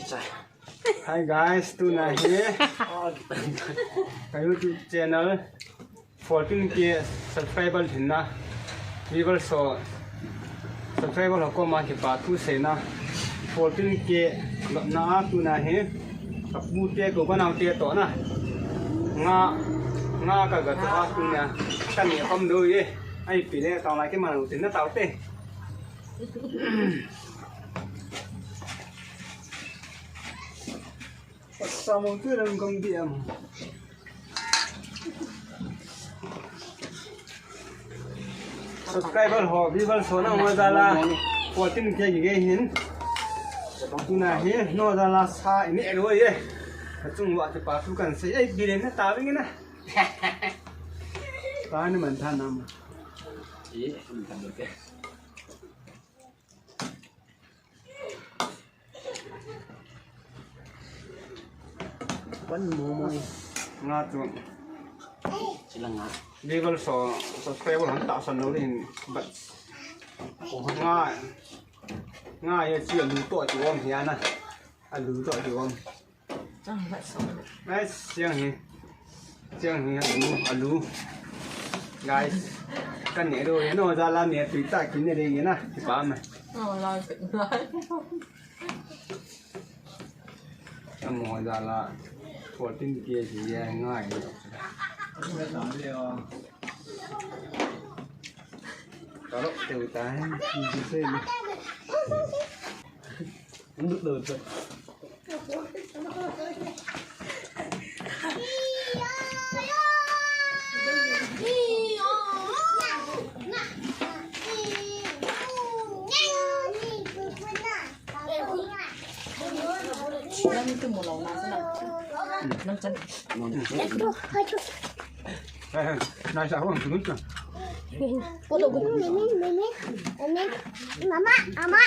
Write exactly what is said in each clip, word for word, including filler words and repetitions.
Hi guys, tuna hi ka YouTube channel fourteen K subscriber hinna, viewers ho, subscriber ho koma kipa thu seina, fourteen K lopna a tuna hi ka pu te ko ka nau te toh na nga, nga ka ga toh a tuna ka ni khom do ye. Ai pi le tau lai ke ma lo tin na tau te. Sa mo tu ram kong di am. Subscriber ho, viewers ho na mo jala. Fourteen K ge hin. Tuna hi no jala sa ini elo ye. Ka chung wa te pa tu kan se ai bi le na ta bi na. Ta ni man tha nam. Ye, man tha do te. Wan mo mo ni. Nga tu. Sila nga. Viewers ho, subscriber han ta san lo rin, but nga, nga ye chi lu to ti wom hiana. A lu to ti wom. Nice, siang hi. Siang hi, alu, alu. Guys, kan ne do ye no jala ne tu ta kin ne de ye na. Ti pa ma. Oh, la. Amo jala fourteen K ji ye ngai. Talo te uta hai, ji se ni. Ndu do to. Mama, mama.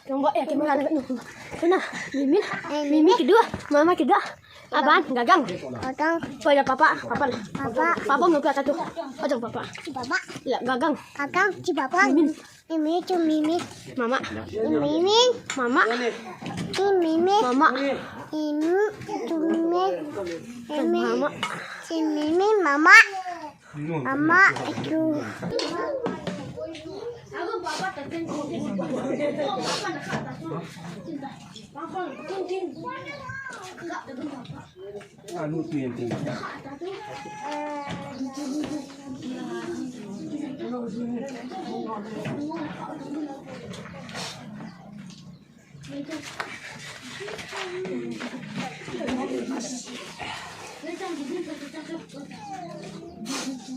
Nang ba, eh, kaya mo na, na, na, Mimi, Mimi, kidua, mama, kidua. Aban, gagang. Gagang. Papa, papa. Papa. Papa mo kaya tu. Ajang papa. Papa. Ya, gagang. Gagang, si papa. Mimi. Mimi, tu Mimi. Mama. Mimi. Mama. Tu Mimi. Mama. Mimi, tu Mimi. Mimi. Mama. Si Mimi, mama. Mama, itu.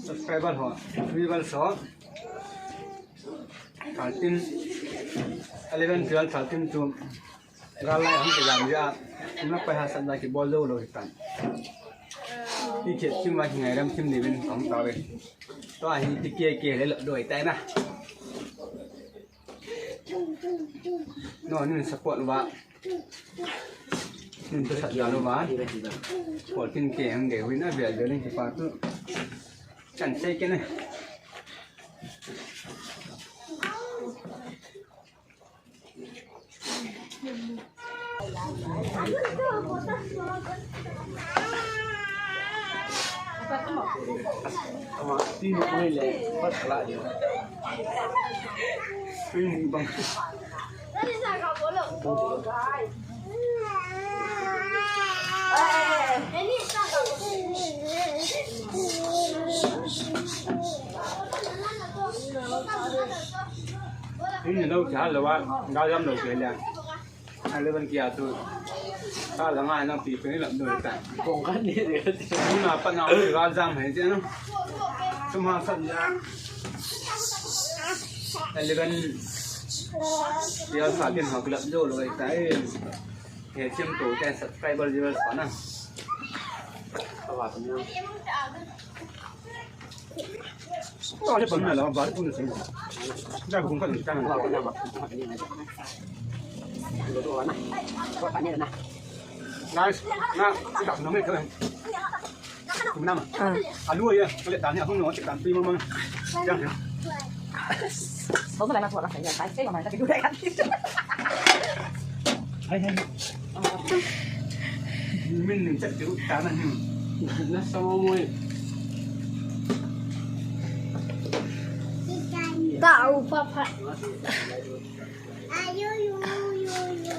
Subscriber ho, viewers ho, thirteen, eleven, twelve, thirteen chu gal lai hung kizam jeh a, na pai ha sat la kibol jou lou hitan. Ikhet kim va kingai ram kim ni vin hung tave. Tua hi ti ke ke le lop doi tai na. No, nin support uva. Nin tu sat jalo uva. Fourteen K hung de win a bel bel nin kipa tu. Chan sei ke ne. Ini lou kya lou wa, ga jam lou ke le. Eleven kia tu. Sa la nga nang pi pi ni lam doi ta. Kong kan ni de. Mun na pa na oi ga jam hai je no. Sum ha san ja. Eleven. Dia sa kin ha club jo lo ta e. He chim to ten subscriber viewers pa na. Awa tu. Guys, na, kita senang ni kau. Kenapa? Ah. Alu ya, kalau tanya aku nak cakap tu memang. Jangan. Kau tu lain aku akan saya. Saya memang tak dulu kan. Hai, hai. Min ning chat tu ta na hin. Na sa mo mo. Ta u pa pa. Ayo yo yo yo.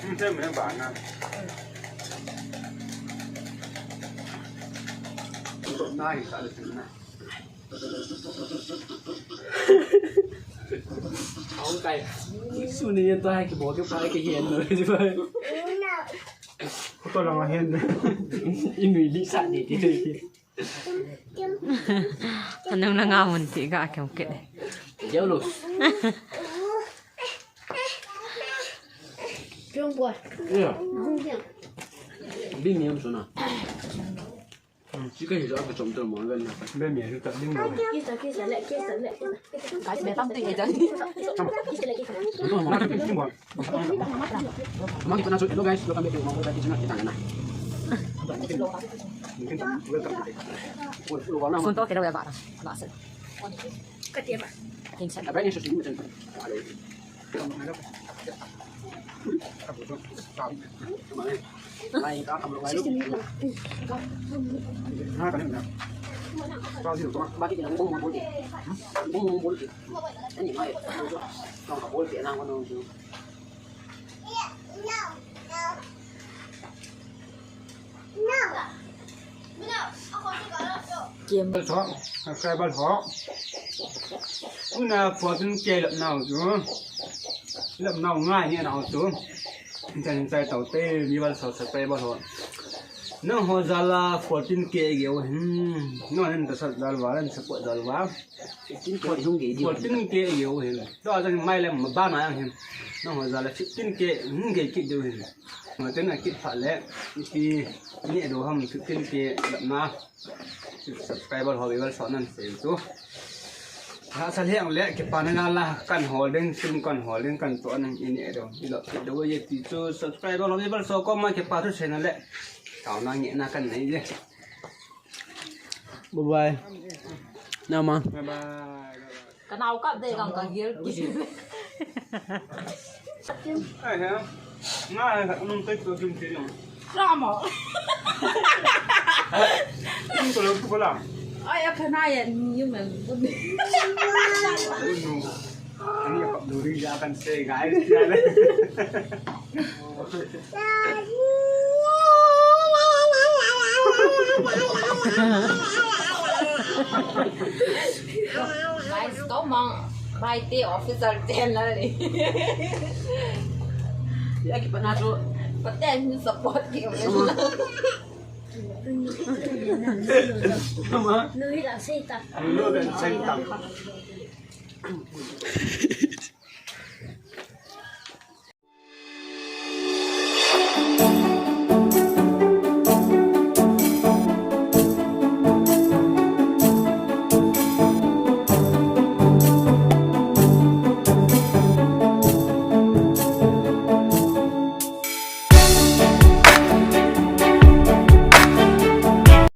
Min chat me ba na. Na hi sa le na. Aung kai. Su ni yan to hai ki bo ke pa ke hian no ji ba. Ko to lang hian. Inui li sa ni ti. Anam la nga mun ti ga kem ke. Jaulos. Pyong boy. Ya. Bi mi am suna. Chicken hi a ka chom tel mo gan na. Be mi hi ta ding mo. Kisa, kisa, le, kisa, le, kisa. Guys, me tam tu ye jan. Kisa, le, kisa. Ma ki pana chu, hello guys, welcome back to my channel. Kita na. Welcome. Sun to ke da ba. Ba sa. Ka ti ba. Kin sa. Abang ni su su. Game. Bal tho, subscriber tho. Una fourteen K lap nau chu. Lap nau ngai ni nau chu. Chan chai tau te mi bal so subscriber tho. Nangho jal a fourteen K geu hin. Nangho nan ta sat jal va, nan support jal va. Fifteen K hung gei diu. Fourteen K geu hin. To a jang mai lem ba na yang hin. Nangho jal a fifteen K hung gei kit diu hin. Ngatin a kit pha le, iti ni do ham fifteen K lap na. Subscriber ho viewers ho nan sei tu. Ha sa leng le, kipa na nga la, kan holding, sim kan holding, kan to nan ini do. Ilo, kit do ye ti chu subscriber ho viewers ho ko ma kipa thu sei na le. Tao na nge na kan nei le. Bye bye. Na ma. Bye bye. Ka nau kap de kang ka gil ki. Ai ha. Nga ai ha nung tai ko kim ti nung. Ramo. Nung ko lo ko la. Ai a kana ya ni yung nang. Ani a kap duri ja kan se guys. Guys, kau mang bai te official channel ni. Lagi pa na tu. Pati ang support ki official. Mama. Nui la sei ta. Nui la sei ta.